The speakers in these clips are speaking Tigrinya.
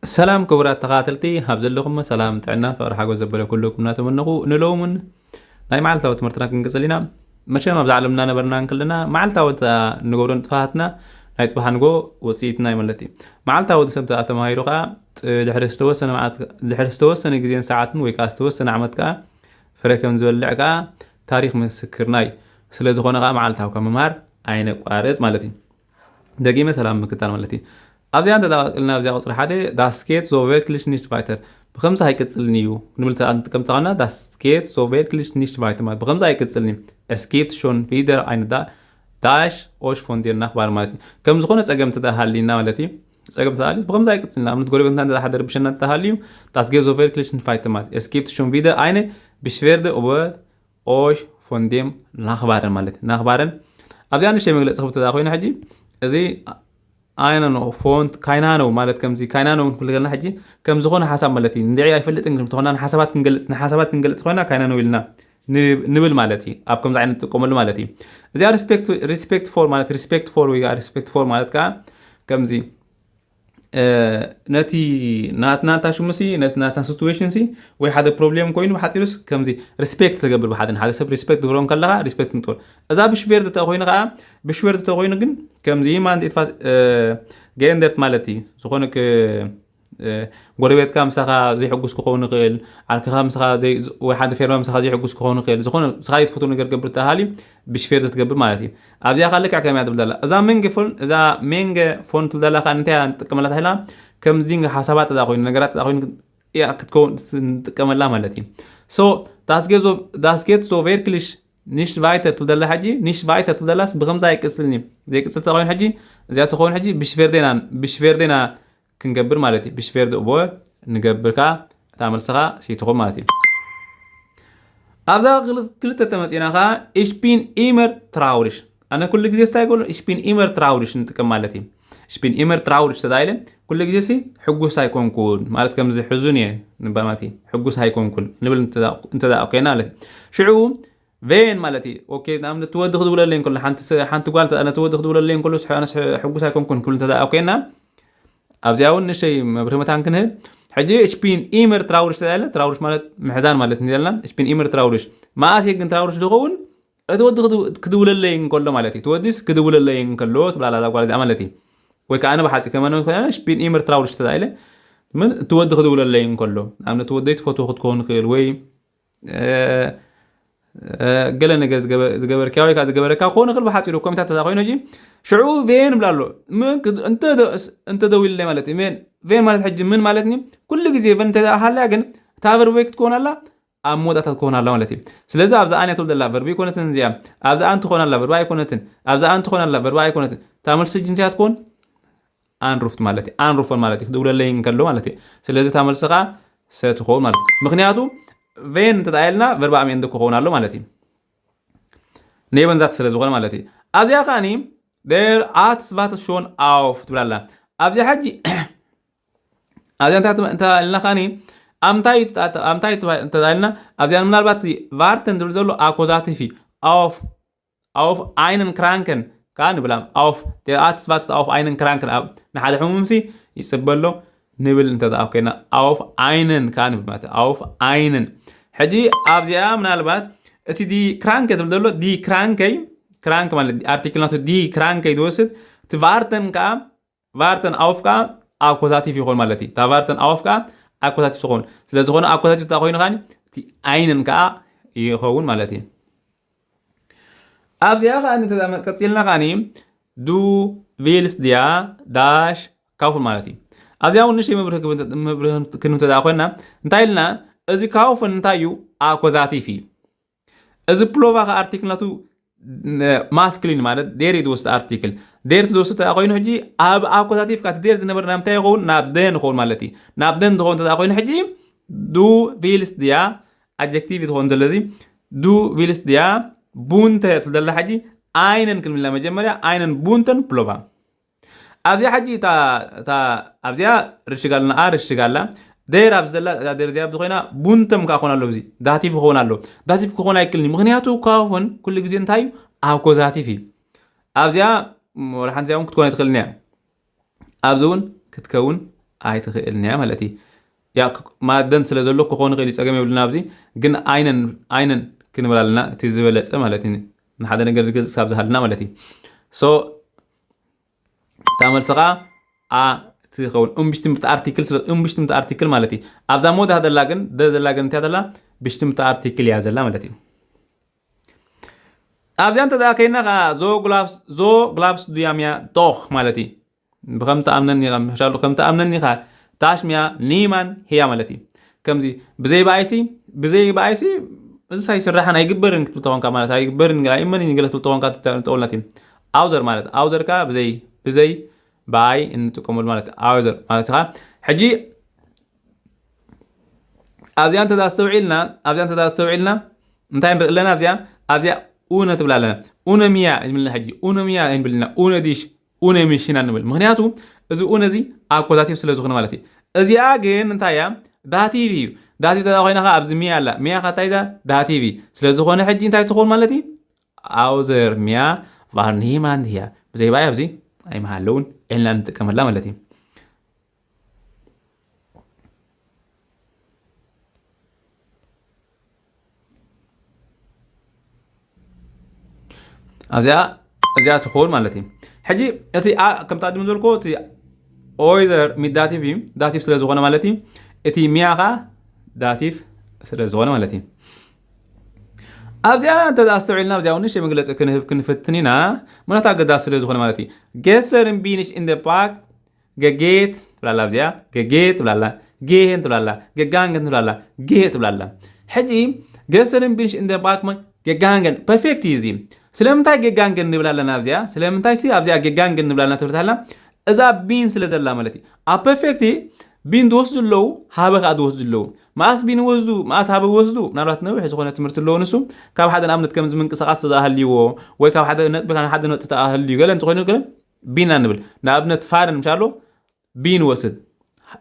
ሰላም ክቡራት ተኸታተልቲ፣ ኣብ ዘለኹም ሰላም፣ ጥዕና፣ ፍቕሪ፣ ሓጎስ ዘበለ ኩሉ ክምና ተመነኹ። ንሎምን ናይ መዓልታዊ ትምህርትና ክንቅጽል ኢና። መቸም ኣብዛ ዓለም እናነበርና እንከለና መዓልታዊ እታ ንገብሮ ንጥፋትና ናይ ጽባሕ ንጎ ውጽኢትና እዩ ማለት እዩ። መዓልታዊ ወዲ ሰብ ተኣ ተማሂሩ ከኣ ጥ-፣ ድሕሪ ዝተወሰነ መዓልቲ፣ ድሕሪ ዝተወሰነ ግዜን ሰዓትን ወይ ከኣ ዝተወሰነ ዓመት ከኣ ፍረ ከም ዝበልዕ ከኣ ታሪኽ ምስክርና እዩ። ስለ ዝኾነ ከኣ መዓልታዊ ካብ ምምሃር ኣይነቋርጽ ማለት እዩ። ደጊመ ሰላም ምክታል ማለት እዩ። ኣብዚኣ እንተ ደኣ ቀጽልና ኣብዚኣ ቁጽሪ ሓደ፣ Das geht so wirklich nicht weiter፣ ብኸምዚ ኣይቅጽልን እዩ ንብል እንተ ንጥቀም ተኾና፣ Das geht so wirklich nicht weiter ማለት ብኸምዚ ኣይቅጽልን እዩ። Es gibt schon wieder eine Da-፣ Daesh Osh von der Nachbarn ማለት እዩ። ከም ዝኾነ ጸገም እንተ ደኣ ሃልዩና ማለት እዩ። ጸገም እንተ ደኣ ሃልዩ ብኸምዚ ኣይቅጽልን። ንኣብነት ጎረቤትና እንተ ደኣ ሓደ ረብሸና እንተ ደኣ ሃልዩ፣ Das geht so wirklich nicht weiter ማለት። Es gibt schon wieder eine Beschwerde über Osh von dem Nachbarn ማለት እዩ። ናኽባረን ኣብዚኣ ንእሽተይ መግለጺ ክህብ እንተ ደኣ ኮይኑ ሕጂ እዚ ኣይነ ነው ፎንት ካይናነው ማለት ከምዚ ካይናነው ክንብል ከለና ሕጂ ከም ዝኾነ ሓሳብ ማለት እዩ። እንድዒ ኣይፈልጥን ግን ተኾና ንሓሳባት ክንገልጽ፣ ንሓሳባት ክንገልጽ ኮይና ካይናነው ኢልና ን-፣ ንብል ማለት እዩ። ኣብ ከምዚ ዓይነት ትጥቀመሉ ማለት እዩ። እዚኣ ሪስፔክት፣ ሪስፔክት ፎር ማለት፣ ሪስፔክት ፎር ወይ ከዓ ሪስፔክት ፎር ማለት ከዓ ከምዚ፣ እ፣ ነቲ ናት-፣ ናታ ሽሙሲ፣ ነቲ ናታ ሲትዌሽንሲ ወይ ሓደ ፕሮብሌም ኮይኑ ብሓፂሩስ ከምዚ ሪስፔክት ተገብር ብሓደ፣ ንሓደ ሰብ ሪስፔክት ትገብሮ ከለኻ ሪስፔክት ምጥር። እዛ ብሽቬርድ ተኾይኑ ከዓ፣ ብሽቬርድ ተኾይኑ ግን ከምዚ ማንት ኢትፋስ፣ እ፣ ጌንደርት ማለት እዩ። ዝኾነ ክ-፣ እ፣ ጎረቤትካ ምሳኻ ዘይሕጉስ ክኸውን ይኽእል፣ ዓርክኻ ምሳኻ ዘይ-፣ ወይ ሓደ ፌርማ ምሳኻ ዘይሕጉስ ክኸውን ይኽእል። ዝኾነ ንስኻ ዘይትፈትዎ ነገር ገብር ተሃልዩ ብሽፌር ትገብር ማለት እዩ። ኣብዚኣ ኸኣ ልክዕ ከመይ እያ ትብል ዘላ? እዛ ሜንገ ፎን፣ እዛ ሜንገ ፎን ትብል ዘላ ኸኣ እንታይ እያ ንጥቀመላ ተባሂላ? ከምዚ ዲንገ ሓሳባት እዛ ኮይኑ፣ ነገራት እዛ ኮይኑ እያ ክትከውን ንጥቀመላ ማለት እዩ። So፣ das geht so፣ das geht so wirklich nicht weiter ትብል ዘላ ሕጂ፣ nicht weiter ትብል ዘላስ ብኸምዚ ኣይቅጽልን እዩ። ዘይቅጽል ተኾይኑ ሕጂ፣ እዚኣ ተኾይኑ ሕጂ ብሽፌርዴና፣ ብሽፌርዴና ክንገብር ማለት እዩ። ብሽፌርድ እቦ ንገብር ከኣ እታ መልስኻ ሲትኹም ማለት እዩ። ኣብዛ ክል-፣ ክልተ ተመጺና ከኣ ich bin immer traurig። ኣነ ኩሉ ግዜ ስታይ ጎሎ ich bin immer traurig ንጥቀም ማለት እዩ። Ich bin immer traurig ተባሂለ ኩሉ ግዜ ሲ ሕጉስ ኣይኮንኩን ማለት ከምዚ ሕዙን እየ ንባል ማለት እዩ። ሕጉስ ኣይኮንኩን ንብል እንተ-፣ እንተ ደኣ ኮይና ማለት እዩ። ሽዑ ቬን ማለት እዩ። ኦኬ፣ ንኣብነት እቲ ወዲ ክድውለለይ እንከሎ፣ ሓንቲ ሰ-፣ ሓንቲ ጓል ተ-፣ ነቲ ወዲ ክድውለለይ እንከሎ፣ ስ-፣ ኣነስ ሕ-፣ ሕጉስ ኣይኮንኩን ክብል እንተ ደኣ ኮይና፣ ኣብዚኣ እውን ንእሽተይ መብርሂ መታን ክንህብ። ሕጂ ich bin immer traurig ተባሂለ፣ ትራውሪሽ ማለት ምሕዛን ማለት እዩ ዘለና። Ich bin immer traurig። መኣስ እየ ግን ትራውሪሽ ዝኸውን? እቲ ወዲ ክድው-፣ ክድውለለይ እንከሎ ማለት እዩ። እቲ ወዲስ ክድውለለይ እንከሎ ትብላ ኣላ እዛ ጓል እዚኣ ማለት እዩ። ወይ ከኣ ኣነ ብሓጺር ከመነ ኮይና፣ ich bin immer traurig ተባሂለ፣ ምን እቲ ወዲ ክድውለለይ እንከሎ፣ ንኣብነት እቲ ወደይ ትፈትዎ ክትከውን ይኽእል ወይ እ፣ እ፣ ገለ ነገር ዝገበ-፣ ዝገበርክያ ወይ ከዓ ዝገበረካ ክኸውን ይኽእል ብሓፂሩ ኮሚታት ተዛ ኮይኑ ሕጂ ሽዑ ቬን ይብላ ኣሎ። ምን ክድ-፣ እንተ ደ-፣ እንተ ደው ኢለይ ማለት እዩ። ቬን፣ ቬን ማለት ሕጂ ምን ማለት እዩ? ኩሉ ግዜ ቬን እንተ ደኣ ሃልያ ግን እታ ቨርብ ወይ ክትከውን ኣላ፣ ኣብ መወዳእታ ክትከውን ኣላ ማለት እዩ። ስለዚ ኣብዛ ኣን እያ ትብል ዘላ ቨርብ ኣይኮነትን እዚኣ። ኣብዛ ኣን ትኾን ኣላ ቨርብ ኣይኮነትን። ኣብዛ ኣን ትኾን ኣላ ቨርብ ኣይኮነትን። እታ መልሲ ሕጂ እንታይ እያ ትኮን? ኣንሩፍት ማለት እዩ። ኣንሩፎን ማለት እዩ። ክድውለለይ እንከሎ ማለት እዩ። ስለዚ እታ መልሲ ኸዓ ሰ ትኸውን ማለት እዩ። ምኽንያቱ ቬን እንተ ደኣ ኢልና ቨርብ ኣም ኤንድ ክኸውን ኣሎ ማለት እዩ። ኔበንዛት ስለ ዝኾነ ማለት እዩ። ኣብዚኣ ከኣኒ der Arzt wartet schon auf ትብል ኣላ። ኣብዚኣ ሕጂ፣ ኣብዚኣ እንታይ ትብ-፣ እንታይ ኢልና ከኣኒ፣ ኣምታይ፣ ኣምታይ ትባ-፣ እንተ ደኣ ኢልና፣ ኣብዚኣ ምናልባት warten ዝብል ዘሎ ኣኮዛቲቭ እዩ። Auf፣ auf einen Kranken ከኣ ንብላ። Auf der Arzt wartet auf einen Kranken፣ ኣብ ንሓደ ሕሙምሲ ይጽበ ኣሎ ንብል እንተ ደኣ ኮይና፣ auf einen ከኣ ንብል ማለት እዩ። Auf einen። ሕጂ ኣብዚኣ ምናልባት እቲ die Kranke ትብል ዘሎ፣ die Kranke፣ ክራንክ ማለት ኣርቲክል ናቱ die Kranke ዝወስድ፣ እቲ warten ከኣ፣ warten auf ከኣ ኣኮዛቲቭ ይኾን ማለት እዩ። እታ warten auf ከኣ ኣኮዛቲቭ ትኾን። ስለ ዝኾነ ኣኮዛቲቭ እታ ኮይኑ ከኣ እቲ einen ከኣ ይኸውን ማለት እዩ። ኣብዚኣ ከኣ እንተ ቀጺልና ከኣ du willst dir das kaufen ማለት እዩ። ኣብዚኣ እውን ንእሽተይ መብርሂ ክብ-፣ መብርሂ ክንህብ እንተ ደኣ ኮይንና፣ እንታይ ኢልና? እዚ kaufen እንታይ እዩ? ኣኮዛቲቭ እዩ። እዚ ፕሎቫ ከኣ ኣርቲክል ናቱ ን-፣ ማስክሊን ማለት der እዩ ዝወስድ ኣርቲክል። Der ዝወስድ እንተ ደኣ ኮይኑ ሕጂ ኣብ ኣኮዛቲቭ ከኣ እቲ der ዝነበረ ናብ እንታይ ይኸውን? ናብ den ይኸውን ማለት እዩ። ናብ den ዝኸውን እንተ ደኣ ኮይኑ ሕጂ du willst dir ኣጀክቲቭ እዩ ዝኸውን ዘሎ እዚ du willst dir bunte ትብል ዘላ ሕጂ einen ክንብል ኢና መጀመርያ einen bunten Pullover። ኣብዚኣ ሕጂ እታ፣ እታ፣ ኣብዚኣ ርሽግ ኣለና፣ ኣ ርሽግ ኣላ። Der ኣብዚ ዘላ፣ እዛ der እዚኣ ብዝኾይና፣ ቡንተም ከኣ ክኾን ኣሎ፣ እዚ ዳቲቭ ክኸውን ኣሎ። ዳቲቭ ክኾን ኣይክእልን እዩ። ምኽንያቱ፣ ካኹን ኩሉ ግዜ እንታይ እዩ? ኣኮዛቲቭ እዩ። ኣብዚኣ፣ ም፣ ወላ ሓንቲ እዚኣ እውን ክትኮን ኣይትኽእልን እያ። ኣብዚ እውን ክትከውን ኣይትኽእልን እያ ማለት እዩ። ያ ክ- ማደን ስለ ዘሎ ክኾን ይኽእል እዩ፣ ጸገም የብልና ኣብዚ። ግን ኣይነን ኣይነን ክንብል ኣለና፣ እቲ ዝበለጸ ማለት እዩ። ንሓደ ነገር ግልጽ ክሳብ ዝሃልና ማለት እዩ። So እታ መልሲ ኸዓ ኣ ትኸውን። እምብሽቲ ምርት ኣርቲክል ስለ እምብሽቲ ምርት ኣርቲክል ማለት እዩ። ኣብዛ ሞዳ ዘላ ግን ደ ዘላ ግን እንታይ ዘላ ብሽቲ ምርት ኣርቲክል እያ ዘላ ማለት እዩ። ኣብዚኣ እንተ ደኣ ከይና ኸዓ ዞ ግላብስ ዞ ግላብስ ዱያምያ ዶኽ ማለት እዩ። ብኸም ትኣምነኒ ኢኻ ምሻሉ ከም ትኣምነኒ ኢኻ ታሽምያ ኒማን ህያ ማለት እዩ። ከምዚ ብዘይ ብኣይሲ ብዘይ ብኣይሲ እዚ ሳይስራሕን ኣይግበርን ክትብል ተኾንካ ማለት ኣይግበርን ኣይእመንን ገለ ክትብል ተኾንካ ትጠውልናት እዩ። ኣውዘር ማለት ኣውዘር ከኣ ብዘይ ብዘይ ብኣይ እንጥቀመሉ ማለት ኣውዘር ማለት ከኣ ሕጂ ኣብዚኣ እንተ ኣስተውዒልና ኣብዚኣ እንተ ኣስተውዒልና እንታይ ንርኢ ኣለና ኣብዚኣ ኣብዚኣ ኡነ ትብላ ኣለና። ኡነ ሚያ ይብልና ሕጂ ኡነ ሚያ ይብልና ኡነ ዲሽ ኡነ ሚሽና ንብል ምክንያቱ እዚ ኡነ እዚ ኣኮዛቲቭ ስለ ዝኾነ ማለት እዩ። እዚኣ ግን እንታይ እያ ዳቲቭ እዩ። ዳቲቭ ተዛ ኮይና ከ ኣብዚ ሚያ ኣላ ሚያ ከ እንታይ ዳ ዳቲቭ እዩ። ስለ ዝኾነ ሕጂ እንታይ ትኸውን ማለት እዩ ኣውዘር ሚያ ቫርኒማንድ እያ። ብዘይ ባይ ኣብዚ ኣይመሃለውን ኤልና ንጥቀመላ ማለት እዩ። ኣብዚኣ እዚኣ ትኸውን ማለት እዩ። ሕጂ እቲ ከምቲ ኣድሚ ዘልኮ እቲ ኦይዘር ሚድ ዳቲቭ እዩ። ዳቲቭ ስለ ዝኾነ ማለት እዩ። እቲ ሚያ ኸዓ ዳቲቭ ስለ ዝኾነ ማለት እዩ። ኣብዚኣ እንተ ኣስተውዒልና ኣብዚኣ እውን ንእሽተይ መግለፂ ክንህብ ክንፍትን ኢና። ምክንያቱ ኣገዳሲ ስለ ዝኾነ ማለት እዩ። Gestern bin ich in der Park gegeht ትብላላ ኣብዚኣ ገጌ ትብላላ ጌሄን ትብላላ ገጋንገን ትብላላ ጌ ትብላላ። ሕጂ Gestern bin ich in der Park gegangen perfect እዩ እዚ። ስለምንታይ ገጋንገን ንብል ኣለና ኣብዚኣ ስለምንታይ ሲ ኣብዚኣ ገጋንገን ንብል ኣለና ትብል ኣላ እዛ ቢን ስለ ዘላ ማለት እዩ። ኣብ ፐርፌክት ቢን ዝወስዱ ኣለዉ ሃበ ከዓ ዝወስዱ ኣለዉ። መኣስ ቢን ወስዱ መኣስ ሃበ ወስዱ ምናልባት ነዊሕ ዝኾነ ትምህርቲ ኣለዎ ንሱ ካብ ሓደ ንኣብነት ከምዚ ምንቅስቃስ ተኣህልይዎ ወይ ካብ ሓደ ነጥቢ ካብ ሓደ ነጥቢ ተኣህልዩ ገለ እንተኮይኑ ገለ ቢና ንብል። ንኣብነት ፋርን ምሻሎ ቢን ወስድ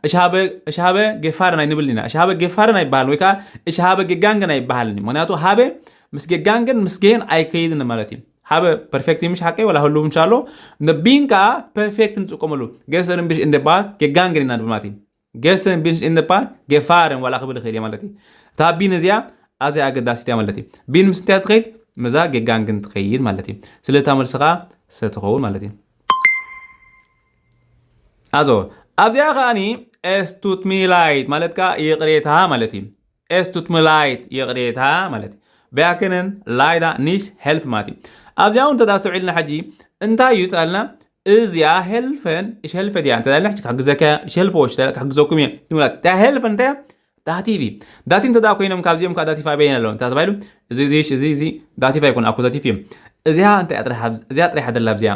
እሽሃበ እሽሃበ ገፋርን ኣይንብል ኢና። እሽሃበ ገፋርን ኣይበሃልን ወይ ከዓ እሽሃበ ገጋንገን ኣይበሃልን እዩ። ምክንያቱ ሃበ ምስ ገጋንገን ምስ ገሄን ኣይከይድን ማለት እዩ። ሃበ ፐርፌክት እዩ ምሽ ሓቀይ ወላ ህሉ እንሻሎ። ንቢን ከዓ ፐርፌክት ንጥቀመሉ ገሰርን ብሽ እንደ ባር ገጋንገን ኢና ንብል ማለት እዩ። ገሰርን ብሽ እንደ ባር ገፋርን ዋላ ክብል ይኽእል እየ ማለት እዩ። እታ ቢን እዚኣ ኣዝያ ኣገዳሲት እያ ማለት እዩ። ቢን ምስ እንታይ ትኸይድ ምዛ ገጋንግን ትኸይድ ማለት እዩ። ስለታ መልስኻ ሰ ትኸውን ማለት እዩ። ኣዞ ኣብዚኣ ከኣኒ ኤስቱት ሚላይት ማለት ከኣ ይቕሬታ ማለት እዩ። ኤስቱት ሚላይት ይቕሬታ ማለት እዩ። ቢያክንን ላይዳ ኒሽ ሄልፍ ማለት እዩ። ኣብዚኣ እውን እንተዳ ኣስተውዒልና ሕጂ እንታይ እዩ ጠልና እዚኣ ሄልፈን እሽ ሄልፈ ድያ እንተ ዳልና ሕጂ ክሕግዘካ እሽ ሄልፈ ወሽ ክሕግዘኩም እየ ንብላ እታ ሄልፈን እንታይ እያ? ዳቲቭ እዩ። ዳቲቭ እንተ ኮይኖም ካብዚኦም ከዓ ዳቲቭ ኣበየን ኣለዉ እንታይ ተባሂሉ እዚ ዲሽ እዚ እዚ ዳቲቭ ኣይኮን ኣኩዛቲቭ እዮም። እዚኣ እንታይ እያ ጥራሕ ኣብዚ- እዚኣ ጥራሕ ደላ ኣብዚኣ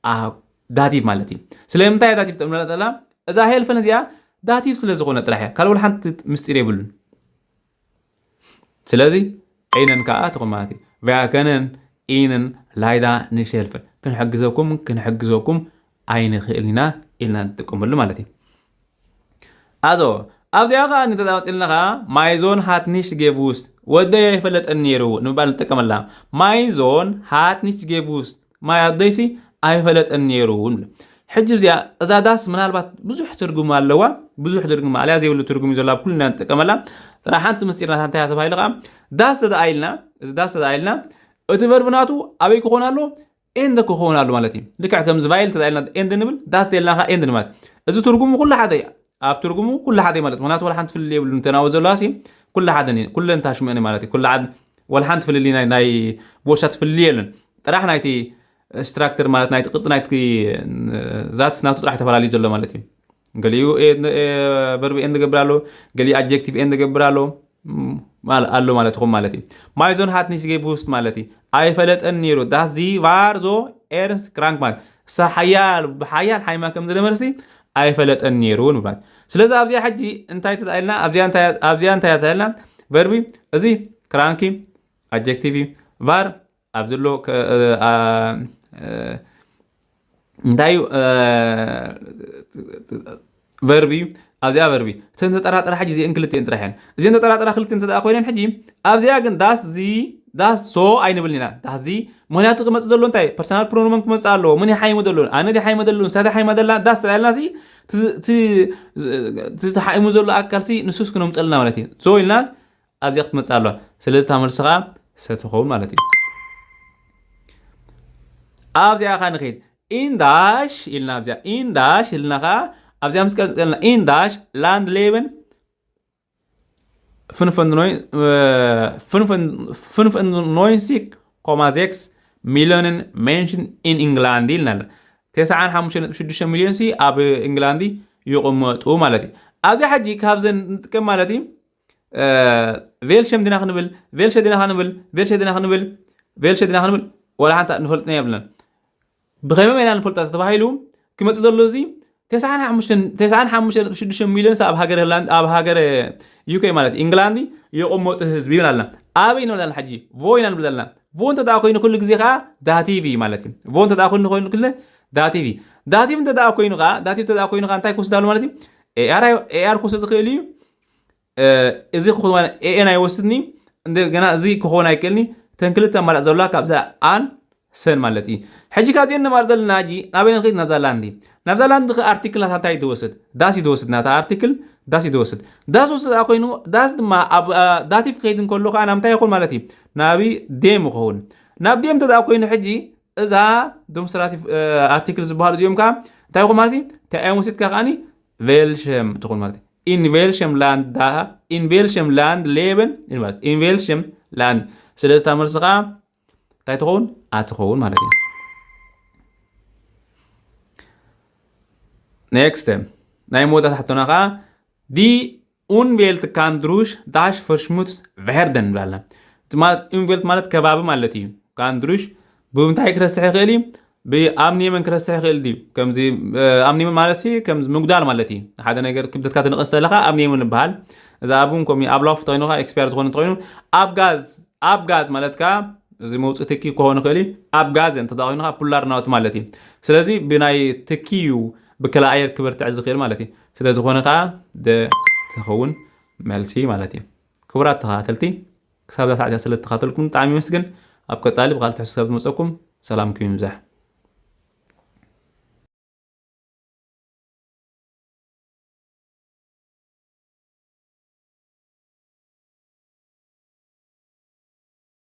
ኣ- ዳቲቭ ማለት እዩ። ስለምንታይ እያ ዳቲቭ ተምረላ ጠላ እዛ ሄልፈን እዚኣ ዳቲቭ ስለ ዝኾነ ጥራሕ እያ ካልእ ሓንቲ ምስጢር የብሉን። ስለዚ ዒነን ከዓ ትኹን ማለት እዩ። ቪያከነን ኢንን ላይዳ ንሸልፍን ክንሕግዘኩም ክንሕግዘኩም ኣይንኽእል ኢና ኢልና ንጥቀመሉ ማለት እዩ። ኣዞ ኣብዚኣ ከዓ ንተጣወፂልና ከዓ ማይዞን ሃትኒሽ ጌቭ ውስጥ ወደይ ኣይፈለጠን ነይሩ ንምባል ንጥቀመላ። ማይዞን ሃትኒሽ ጌቭ ውስጥ ማይ ኣደይሲ ኣይፈለጠን ነይሩ ንብል። ሕጂ እዚኣ እዛ ዳስ ምናልባት ብዙሕ ትርጉም ኣለዋ። ብዙሕ ትርጉም ኣለያ ዘይብሉ ትርጉም እዩ ዘሎ ኣብ ኩልና ንጥቀመላ። ጥራ ሓንቲ ምስጢር ናታ እንታይ እያ ተባሂሉ ከዓ ዳስ ተደኣ ኢልና እዚ ዳስ ተደኣ ኢልና እቲ ቨርብ ናቱ ኣበይ ክኾን ኣለዎ? ኤንድ ክኸውን ኣሎ ማለት እዩ። ልክዕ ከምዚ ቫይል ተዳኢልና ኤንድ ንብል ዳስ ተልና ካ ኤንድ ንማለት እዚ ትርጉሙ ኩሉ ሓደ እዩ። ኣብ ትርጉሙ ኩሉ ሓደ ማለት ምክንያቱ ወላ ሓንቲ ፍልል የብሉ እንተናወ ዘለዋ ሲ ኩሉ ሓደ ኩለን ታሽምእኒ ማለት እዩ። ኩሉ ሓደ ወላ ሓንቲ ፍልል ናይ ናይ ቦሻ ትፍልል የለን። ጥራሕ ናይቲ ስትራክተር ማለት ናይቲ ቅርፂ ናይቲ ዛትስ ናቱ ጥራሕ ተፈላለዩ ዘሎ ማለት እዩ። ገሊኡ ቨርብ ኤንድ ገብር ኣሎ፣ ገሊኡ ኣጀክቲቭ ኤንድ ገብር ኣሎ። ኣሎ ማለት ኹም ማለት እዩ። ማይዞን ሃት ኒሽ ጌብ ውስጥ ማለት እዩ። ኣይፈለጠን ነይሩ ዳስ ዚ ቫር ዞ ኤርንስት ክራንክ ማለት እሳ ሓያል ብሓያል ሓይማ ከም ዝነበርሲ ኣይፈለጠን ነይሩ ንብላት። ስለዚ ኣብዚኣ ሕጂ እንታይ ተታኢልና ኣብዚኣ እንታይ ተታኢልና ቨርቢ እዚ ክራንኪ ኣጀክቲቭ እዩ። ቫር ኣብ ዘሎ እንታይ እዩ ቨርብ እዩ። ኣብዚኣ ቨርብ እዩ። እተን ተጠራጠራ ሕጂ እዚአን ክልቲአን ጥራሕ እየን። እዚአን ተጠራጠራ ክልቲአን እንተ ኮይነን ሕጂ ኣብዚኣ ግን ዳስ ዚ ዳስ ሶ ኣይንብልን ኢና። ዳስ ዚ ምክንያቱ ክመፅእ ዘሎ እንታይ ፐርሰናል ፕሮኖመን ክመፅእ ኣለዎ። ምን ሓይመ ዘሎ ኣነ ዲ ሓይመ ዘሎ ንሳ ዲ ሓይማ ደላ ዳስ ተላልና ሲ እቲ ተሓኢሙ ዘሎ ኣካልሲ ንሱስ ክነምፀልና ማለት እዩ። ዞ ኢልና ኣብዚኣ ክትመፅእ ኣለዋ። ስለዚ እታ መልሲ ከዓ ሰ ትኸውን ማለት እዩ። ኣብዚኣ ከዓ ንኸይድ። ኢንዳሽ ኢልና ኣብዚኣ ኢንዳሽ ኢልና ከዓ ኣብዚኣ ምስ ቀፅልና ኢንዳሽ ላንድ ሌበን ፍንፍን ኖይንሲክ ኮማ ዜክስ ሚሊዮንን ሜንሽን ኢን ኢንግላንድ ኢልና ኣሎ። ተስዓን ሓሙሽተ ነጥቢ ሽዱሽተ ሚሊዮን ሲ ኣብ ኢንግላንድ ይቕመጡ ማለት እዩ። ኣብዚ ሕጂ ካብዘን ንጥቀም ማለት እዩ። ቬልሸም ዲና ክንብል ቬልሸ ዲና ክንብል ቬልሸ ዲና ክንብል ቬልሸ ዲና ክንብል ወላ ሓንታ ንፈልጥና የብለን። ብኸመይ ኢና ንፈልጣ ተባሂሉ ክመፅእ ዘሎ እዚ ተስዓን ሓሙሽተ ሚሊዮን ኣብ ሃገር ሆላንድ ኣብ ሃገር ዩኬ ማለት ኢንግላንድ የቆመጡ ህዝቢ ይብል ኣለና። ኣበይ ንብል ዘለና ሕጂ ቮ ኢና ንብል ዘለና። ቮ እንተ ደኣ ኮይኑ ኩሉ ግዜ ከዓ ዳቲቪ ማለት እዩ። ቮ እንተ ደኣ ኮይኑ ኮይኑ ኩሉ ዳቲቪ ዳቲቪ እንተ ደኣ ኮይኑ ከዓ ዳቲቪ እንተ ደኣ ኮይኑ ከዓ እንታይ ክወስድ ኣሎ ማለት እዩ። ኤኣር ክወስድ ዝኽእል እዩ። እዚ ክኾን ኤኤን ኣይወስድኒ እንደገና እዚ ክኾን ኣይክእልኒ። ተን ክልተ ኣማራጭ ዘላ ካብዛ ኣን ሰን ማለት እዩ። ሕጂ ካብዚአን ነማር ዘለና ሕጂ ናበይ ንኽድ ናብዛ ላንድ ናብዛ ላንድ ኸ ኣርቲክል ናታ እንታይ ትወስድ ዳስ እዩ ትወስድ ናታ ኣርቲክል ዳስ እዩ ትወስድ። ዳስ ወስድ ኮይኑ ዳስ ድማ ኣብ ዳቲፍ ክኸይድ እንከሎ ከዓ ናብ እንታይ ይኹን ማለት እዩ ናብ ዴም ይኸውን። ናብ ዴም ተዳ ኮይኑ ሕጂ እዛ ዶምስትራቲቭ ኣርቲክል ዝበሃሉ እዚኦም ከዓ እንታይ ይኹን ማለት እዩ ተኣዮም ወሲድካ ከዓኒ ቬልሸም ትኹን ማለት እዩ። ኢንቬልሸም ላንድ ዳ ኢንቬልሸም ላንድ ሌበን ማለት ኢንቬልሸም ላንድ። ስለዚ እታ መልሲ ከዓ እንታይ ትኸውን ኣትኸውን ማለት እዩ። ኔክስት ናይ መወዳእታ ሕቶና ከዓ ዲ ኡንቬልት ካንድሩሽ ዳሽ ፈርሽሙት ቨርደን ብላልና። ማለት ኡንቬልት ማለት ከባቢ ማለት እዩ። ካንድሩሽ ብምንታይ ክረስሕ ይኽእል እዩ? ብኣምኒየመን ክረስሕ ይኽእል ድዩ? ከምዚ ኣምኒየመን ማለት ከምዚ ምጉዳል ማለት እዩ። ሓደ ነገር ክብደትካ ትንቕስ ዘለካ ኣምኒየመን ይበሃል። እዛ ኣብን ኮሚ ኣብ ላፍ ተኮይኑ ኤክስፓየር ዝኾነ ተኮይኑ ኣብ ጋዝ ኣብ ጋዝ ማለት ከዓ እዚ መውፅእ ትኪ ክኾን ይኽእል እዩ። ኣብ ጋዝ እንተ ኮይኑ ከዓ ፑላር ናውት ማለት እዩ። ስለዚ ብናይ ትኪ እዩ ብከላ ኣየር ክበርትዕ ዝኽእል ማለት እዩ። ስለዝኾነ ከዓ ደ ትኸውን መልሲ ማለት እዩ። ክቡራት ተኸታተልቲ ክሳብ ዛ ሰዓት ስለ ተኸታተልኩም ብጣዕሚ ይመስግን። ኣብ ቀፃሊ ብካልእ ትሕዝቶ ክሳብ ዝመፀኩም ሰላምኩም ይብዛሕ።